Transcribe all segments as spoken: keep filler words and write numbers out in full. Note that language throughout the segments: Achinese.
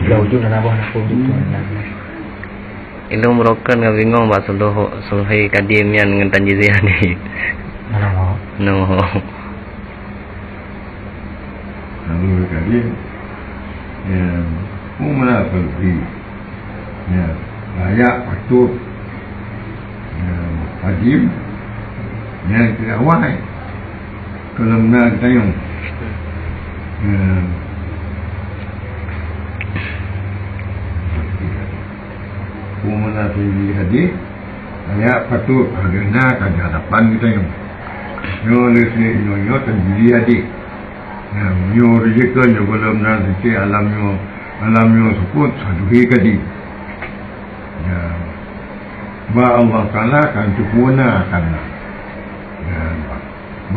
Dah wujud dan abah nak pun wujud tu. Ilong merokan ngon bingong bak suluh, suluhi kadim nyan ngon Tanjili Hadim. Mana mau? No. Lalu kadim, ya, umrah pergi. Ya, layak patut. Ya, haji. Ya, ke awai. Kalau na geutanyoe. Ya. Peue meunan Tanjili Hadim, layak patut, karena ka di hadapan geutanyoe. Nyoe lé si nyoe, nyoe Tanjili Hadim. Ya, nyoe rejeki nyoe gohlom na sisi alam nyoe, alam nyoe seupôt saduhi kadim. Ya. Bak Allah Taala kan sempurna kan. Ya.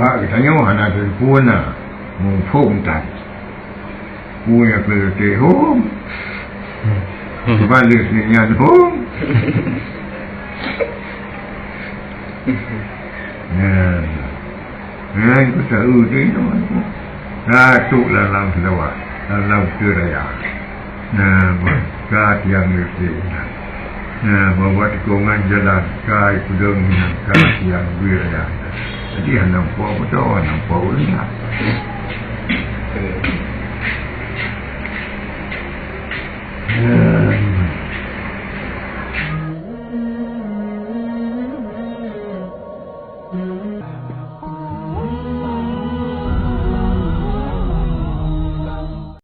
Bak geutanyoe hana sempurna, muphom tan. Peue nyang keu hom, bales nyan hom. Ya. Nyan keu saeu teuh nyoe. Ka trok lam, lam seulawa, lam, lam keue raya. Nah, ka tiang listrik. Nah, bahwa tikongan jalan, ka peudong nyan, ka tiang bui raya. Jadi, hana nampak beutôi, hana nampak ureueng.